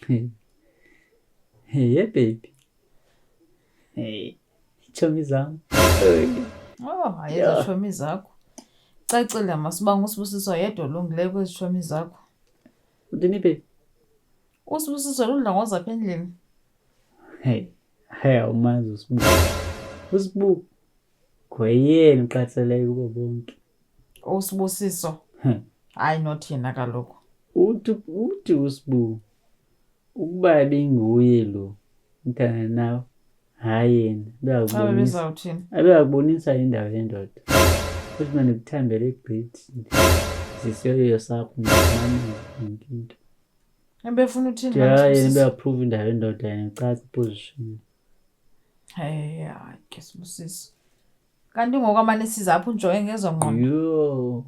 Hey. Hey, baby. Hey. Tshomi zam. Oh, hayi ezo tshomi zakho. Cacile masiba nguSibusiso yedwa olungileyo kwezi tshomi zakho. Uthini baby? USibusiso ludla ngozapha endlini. Hey, hey awumazi uSibu. USibu ngoyena uqatseleyo kubo bonke. USibusiso. Hayi not yena kaloku. Uthi uthi uSibu ukuba ebinguye lo mntana nawe hayi yena Cabe bezawuthini? Ebekakubonisa indawo yendoda. Futhi mna ndikuthambele gqithi sisiyoyo sakho ndimamele yonke into. Ebefuna uthini? Hayi yena ebekaprove indawo yendoda yena caca iposition. Hey, hayi ke Sibusiso. Kanti ngoku amane siza apha unjoye ngezo ngqondo. Yho.